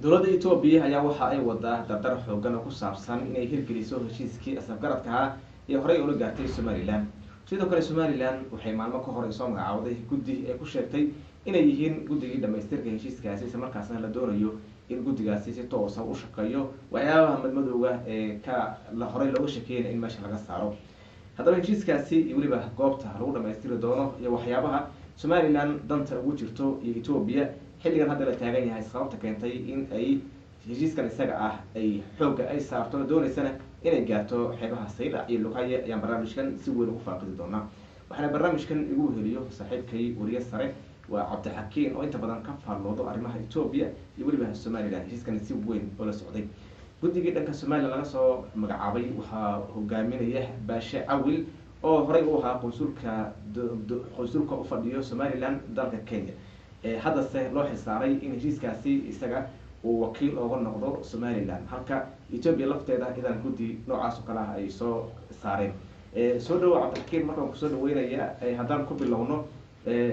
Dowladda Etoobiya ayaa waxa ay wadaa dardar xoogan oo ku saabsan inay hirgeliso heshiiskii asafgaradka ahaa ee horey ula gaartay Somalilan. Sidoo kale Somalilan waxay maalmo ka hor ay soo magacaawday guddi ay ku sheegtay inay yihiin guddigii dhamaystirka heshiiskaasi, isla markaasna la doonayo in guddigaasi si toosa u shaqeeyo waxyaabaha madmadowga ee ka la horey looga shekeeyana in meesha laga saaro. Haddaba heshiiskaasi iyo weliba goobta lagu dhamaystiri doono iyo waxyaabaha Somalilan danta ugu jirto iyo Etoobiya xilligan hadda la taagan yahay sababta keentay in ay heshiiskan isaga ah ay xoogga ay saarto, dooneysana inay gaarto xeebaha Saylac iyo Luqaye, ayaan barnaamijkan si weyn ugu faaqidi doonaa. Waxaana barnaamijkan igu heliyo saaxiibkay wariye sare waa Cabdixakiin oo inta badan ka faalloodo arrimaha Etoobiya iyo weliba Somalilan, heshiiskan si weyn oo la socday. Guddigii dhanka Somalilan laga soo magacaabay waxaa hogaaminaya Baashe Cawil oo horey u ahaa qunsulka ufadhiyo Somalilan dalka Kenya, haddase loo xilsaaray in heshiiskaasi isaga uu wakiil ooga noqdo Somalilan, halka Etoobiya lafteeda idan guddi noocaas oo kale ah ay soo saareen. Soo dhawo Cabdixakiin, markaan kusoo dhaweynaya. Haddaan ku bilowno,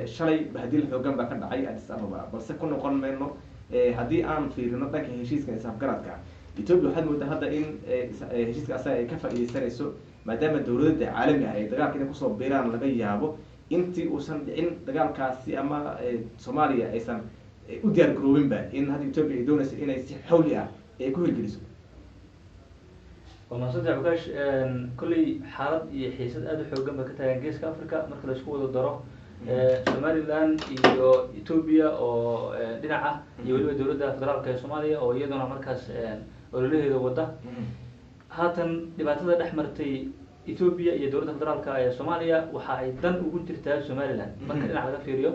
shalay bahdiil xoogan baa ka dhacay Addis Ababa, balse ku noqon mayno. Haddii aan fiirino dhanka heshiiska isafgaradka, Etoobiya waxaad moodaa hadda in heshiiska asaga ay ka faa'iideysanayso, maadaama dowladada caalami ah ay dagaalka inay kusoo biiraan laga yaabo intii uusan dhicin dagaalkaasi ama Soomaaliya aysan u diyaar garoobinba, in hadda Etoobiya ay doonayso inay si xawli ah ay ku hirgeliso. Waa mahadsantahay Cukaash. Kolley xaalad iyo xiisad aada u xoogan ba ka taagan Geeska Africa marka la isku wada daro Somaliland iyo Etoobiya oo dhinac ah iyo weliba dowladda federaalka ee Soomaaliya oo iyaduna markaas ololaheeda wada. Haatan dhibaatada dhex martay Etoobiya iyo dowladda federaalka ee Soomaaliya waxa ay dan ugu jirtaa Somaliland marka dhinac laga fiiriyo.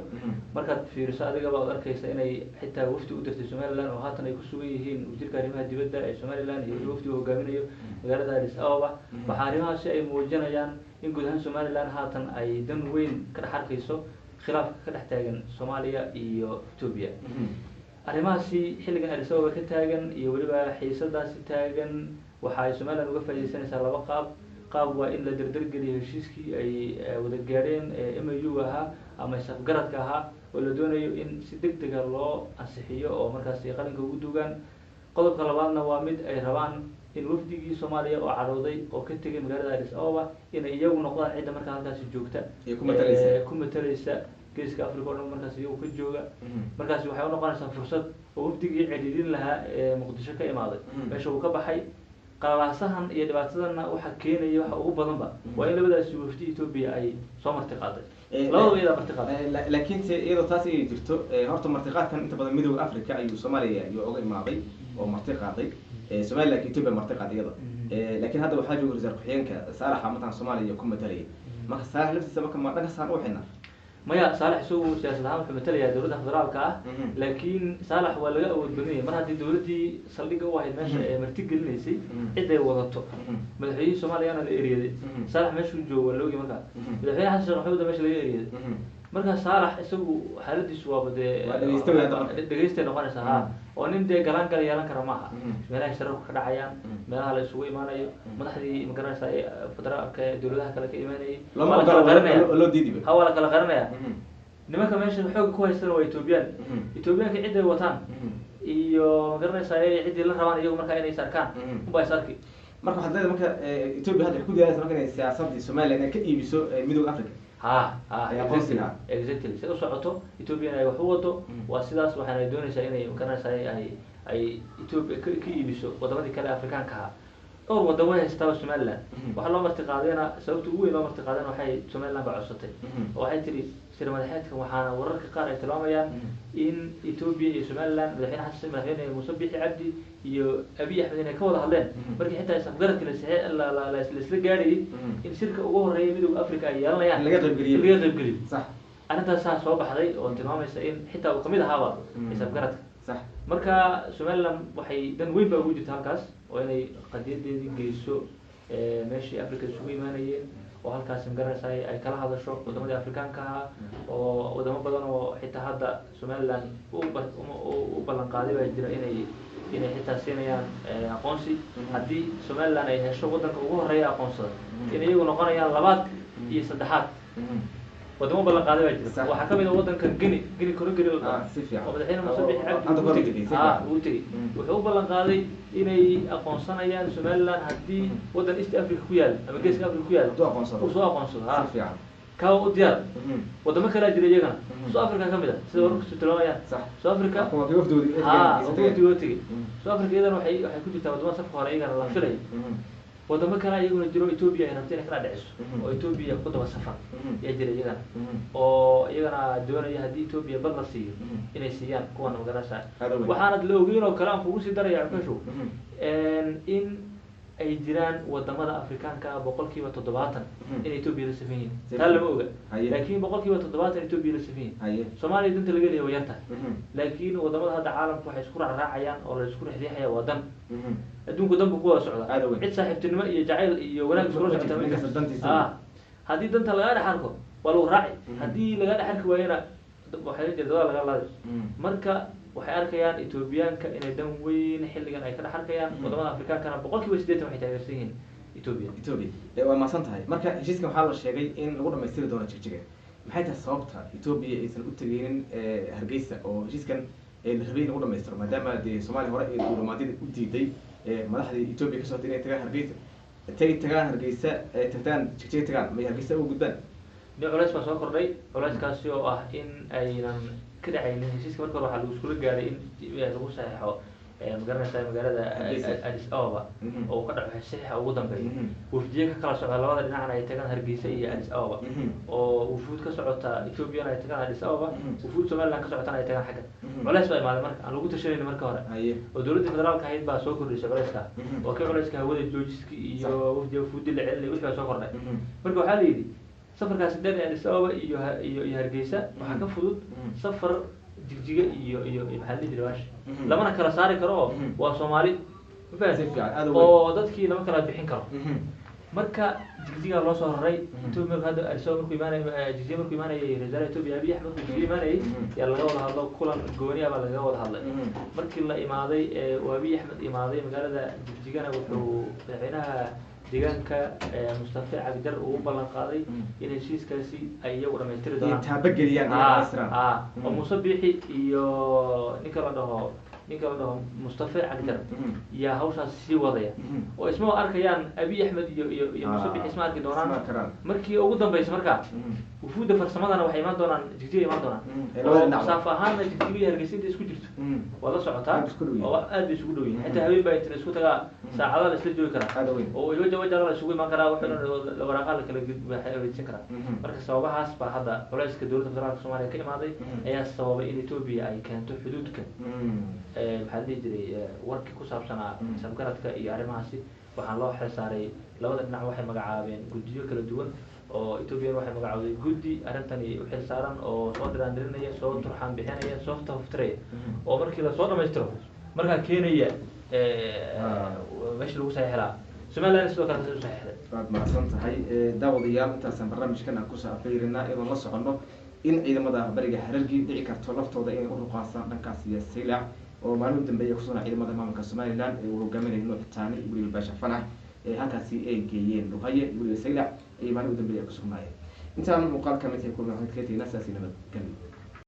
Markaad fiiriso adigaba ad arkeysa inay xitaa wafdi u dirtay Somaliland oo haatan ay ku sugan yihiin wasiirka arrimaha dibadda ee Somaliland iyo weliba wafdi uu hogaaminayo magaalada Addis Ababa. Waxaa arrimahaasi ay muujinayaan in guud ahaan Somaliland haatan ay dan weyn ka dhex arkeyso khilaafka ka dhex taagan Soomaaliya iyo Etoobiya. Arrimahaasi xilligan Addis Ababa ka taagan iyo weliba xiisadaasi taagan waxa ay Somaliland uga faaideysanaysaa laba qaab. Qaab waa in la derdergeliyo heshiiskii ay wada gaadheen MOU ahaa ama isafgaradka ahaa oo la doonayo in si deg dega loo ansixiyo oo markaasi qalinka ugu duugaan. Qodobka labaadna waa mid ay rabaan in wafdigii Soomaaliya oo cadhooday oo ka tegay magaalada Addis Ababa inay iyagu noqdaan cidda markaa halkaasi joogta ku matalaysa Geeska Africa o dhan markaas iyagu ka jooga. Markaasi waxay unoqonaysaa fursad oo wafdigii cedhiidin lahaa ee Muqdisho ka imaaday meesha uu ka baxay. Qalalaasahan iyo dhibaatadana waxa keenaya waxa ugu badanba waa in labadaasi wafdi Etoobiya ay soo marti qaaday, labadaba iyadaa marti qaaday. Laakiin se iyadoo taas ay jirto, horta martiqaadkan inta badan Midooda Africa ayuu Soomaaliya ayuu oga imaaday oo marti qaaday Somaliya, lakin Etoobiya marti qaaday iyada. Laakiin hadda waxaa jooga ra-isul ku-xigeenka Saalaxa mataan Soomaaliya ku matalaya. Marka Saalax laftiisa marka ma dhanka saan u xidhna? Maya, Saalax isagu siyaasad ahaan wuxuu matalayaa dowladda federaalka ah, laakiin Saalax waa laga awood badan yahay mar haddii dowladdii saldhigga u ahayd meesha ee marti gelinaysay ciday wadato, madaxweynihii Soomaaliyana la eriyaday. Saalax meeshuu joogo waa la ogi. Markaa madaxweyne Xasan Sheekh Maxamuud meesha laga eriyaday, marka Saalax isagu xaaladiisu waaba dee dhegeystay noqonaysaa ha, oo nin dee galaan gala yeelan kara maaha. Meelaha shirarku ka dhacayaan, meelaha la isugu imaanayo madaxdii magaranaysa ee federaalka ee dowladaha kale ka imaanayay waa la kala qarinaya, ha, waa la kala qarinaya. Nimanka meesha xooga ku haystana waa Ethoobiyan. Ethoobiyaanka ciday wataan iyo magaranaysaa ciddii la rabaan iyagu markaa inay is arkaan unbaa is arki. Marka waxaad leedahay marka Etoobiya hadda waxay ku diyaarinaysa marka inay siyaasadii Somaliland inay ka iibiso Midooda Africa. Ha ha, exactly. Si u socoto Ethoobiyan ay wax u wado waa sidaas. Waxaana ay doonaysaa inay magaranaysaa ay Ethoobia ka iibiso wadamadii kale Afrikaanka ahaa. Dhowr wadan way haystaaba Somaliland. Waxaa loo marti qaadayna, sababta ugu weyn loo marti qaadayna waxay Somaliland baa codsatay oo waxay tiri shir madaxeedkan. Waxaana wararka qaar ay tilmaamayaan in Ethoobia iyo Somaliland, madaxweyne Xasan, madaxweyne Muuse Bixi Cabdi iyo Abiy Axmed inay ka wada hadleen markii xitaa isafgaradka laisla gaadhayay in shirka ugu horeeya Midooda Africa ay yeelanayaan laga qaybgeliyo, laga qaybgeliyo. Arrintaasaa soo baxday oo tilmaamaysa in xitaa uu kamid ahaaba isafgaradka. Marka Somaliland waxay dan weyn baa ugu jirta halkaas oo inay qadiyadeedii geyso meeshii Africa isugu imaanayeen oo halkaasi magaranaysa ay kala hadasho wadamadii Afrikaanka ahaa, oo wadamo badan oo xitaa hadda Somaliland u ballan qaaday baa jira inay xitaa siinayaan aqoonsi haddii Somaliland ay hesho waddanka ugu horeeya aqoonsada, in iyagu noqonayaan labaad iyo saddexaad. Wadamo ballan qaaday baa jira. Sax. Waxaa kamid ah wadanka Guinea Conakry la dhaho. Ah, si fiican. Oo madaxweyne Muuse Biixi Cabdi Hadda uu kor tegey. tegey, si Ah, fiican. uu tegey. Wuxuu u ballan qaaday inay aqoonsanayaan Somaliland haddii wadan East Africa ku yaal ama Geeska Africa ku yaal Hadduu aqoonsado. uu soo aqoonsado. Si fiican. Kaa u diyaar. Wadamo kalaa jira iyagana. South Africa kamid ah, sida wararku tilmaamayaan. South Africa Kuwa kii wafdoodii ha ay wafdi oo tegey. Mm. South Africa iyadana waxay ku jirtaa wadamada safka hore iyagana la filayo. Wadamo kale iyaguna jiro Ethiopia ay rabto inay kala dhiciso oo Ethiopia ku daba safan yaa jira iyagana, oo iyagana doonaya haddii Ethiopia bad la siiyo inay siiyaan kuwana magaranaysa. Aad u weyn. Waxaanad la ogeyn oo kale aan kugu sii daraya, Cukashow, in ay jiraan wadamada Afrikaanka ah 70% in Ethiopia la safan yihiin. Taa lama oga, laakiin 70% Ethiopia la safan yihiin. Soomaaliya danta laga leeyahay way yartahay, laakiin wadamada hadda caalamka waxay isku raacraacayaan oo la isku rixriixaya waa dan. Adduunku danbu ku wada socdaa. Aad u weyn. Cid saaxiibtinimo iyo jacayl iyo wanaag iskula Ma socota jirto, ma nin kasta jirto. dantiisa. Haddii danta lagaa dhex arko waa lagu raaci, haddii lagaa dhex arki waayana waxay la jeeda waa laga laaday. Marka waxay arkayaan Etoobiyaanka inay dan weyn xilligan ay ka dhex arkayaan. Wadamada Afrikaankana 80% waxay taageersan yihiin Etoobiya. Ethiopia. Waa mahadsan tahay. Marka heshiiskan waxaa la sheegay in lagu dhamaystiri doono Jigjiga. Maxay tahay sababta Ethiopia aysan u tegeynin Hargeysa oo heshiiskan la rabay in lagu dhamaystiro, maadaama dee Soomaaliya hore ee duulimaadyada u diiday madaxdii Ethiopia ka socotay inay tagaan Hargeysa, intay tagaan Hargeysa, tagtaan Jigjiga, tagaan may Hargeysa ugu gudbaan? Nin culays baa soo kordhay, culayskaasi oo ah in aynan ka dhacaynin heshiiska. Marka hore waxaa lagu iskula gaaray in lagu saxeexo magaranaysaa magaalada Hargeysa. Addis Ababa oo uu ka dhaco saxiixa ugu dambeeya, wafdiye ka kala socda labada dhinacna ay tagaan Hargeysa iyo Addis Ababa, oo wufuud ka socota Ethiopiana ay tagaan Addis Ababa, wufuud Somaliland ka socotana ay tagaan xagga. Culays baa imaaday marka aan lagu tashanaynin marka hore, oo dowladda federaalka ahayd baa soo kordhisay culayska, oo kii culayska hawada joojiski iyo wafdiga wufuudi la celinay wixii baa soo kordhay. Marka waxaa la yidhi safarkaasi dheer ee Addis Ababa iyo Hargeysa waxaa ka fudud safar Jigjiga iyo maxaa la dhihi jiray baashi, lamana kala saari karo oo waa Soomaali, ma fahanti? Si fiican, aad u weyn. Oo dadkii lama kala bixin karo. Marka Jigjiga loo soo raray. Ethiopia marka hadda Addis Ababa markuu imaanayay, Jigjiga markuu imaanayay, ra'iisul wasaaraha Ethiopia Abiy Ahmed markuu Jigjiga imaanayay, yaa laga wada hadlo, kulan gooni ah baa lagaga wada hadlay. Markii la imaaday ee uu Abiy Ahmed imaaday magaalada Jigjigana, wuxuu madaxweynaha deegaanka Mustafa Cagjar uu u ballan qaaday in heshiiskaasi ay iyagu dhamaystiri Inay doonaan, taabageliyaan, inay dhamaystiraan. Oo Muuse Biixi iyo ninka la dhaho Mustafa Cagjar yaa hawshaas sii wadaya, oo isma arkayaan Abiy Ahmed iyo Muuse Biixi, isma arki doonaan. Isma arkaan. Markii ugu dambeysa marka wufuudda farsamadana waxay imaan doonaan Jigjiga imaan doonaan, Ee labada oo dhinac. masaafo ahaanna Jigjiga iyo Hargeysa inta isku jirto waad la socotaa. Aad isku dhow yihiin. Oo wax aad bay isugu dhow yihiin, xitaa habeen baa inta la isku tagaa saacadaha la isla joogi karaa, Aad u weyn. oo waja waja la isugu imaan karaa, wuxuu dhan la waraaqaa la kala wareejin karaa. Marka sababahaas baa hadda culayska dowladda federaalka Soomaaliya ka imaaday ayaa sababay in Ethiopia ay keento xuduudka. Maxaa la dhihi jiray, warkii ku saabsanaa sabgaradka iyo arrimahaasi waxaan loo xil saaray labada dhinac. Waxay magacaabeen guddiyo kala duwan, oo Ethiopian waxay magacaawday guddi arrintani u xil saaran oo soo dhiraandhirinaya, soo turxaan bixinaya, soo taftiraya, oo markii lasoo dhamaystiro markaa keenaya meeshii lagu saxiixi lahaa. Somaliland sidoo kale saas u saxiixday. Waad mahadsan tahay. Daawadayaal, intaasaan barnaamijkan aan kusoo afeyrina, iyadoon la soconno in ciidamada bariga Harargi dhici karto laftooda inay u ruqaasaan dhankaas iyo Saylac, oo maalin u dambeeya kusugnaa ciidamada maamulka Somaliland ee uu hogaaminayo Nuux Taani iyo weliba Baasha Fanax ee halkaasi ay geeyeen Luqaye iyo weliba Saylac ayay maalin u dambeeya kusugnaayeen. Intaan muuqaalka mid ay kulma waxaan kaga tegnaa sidaasi nabadgelyo.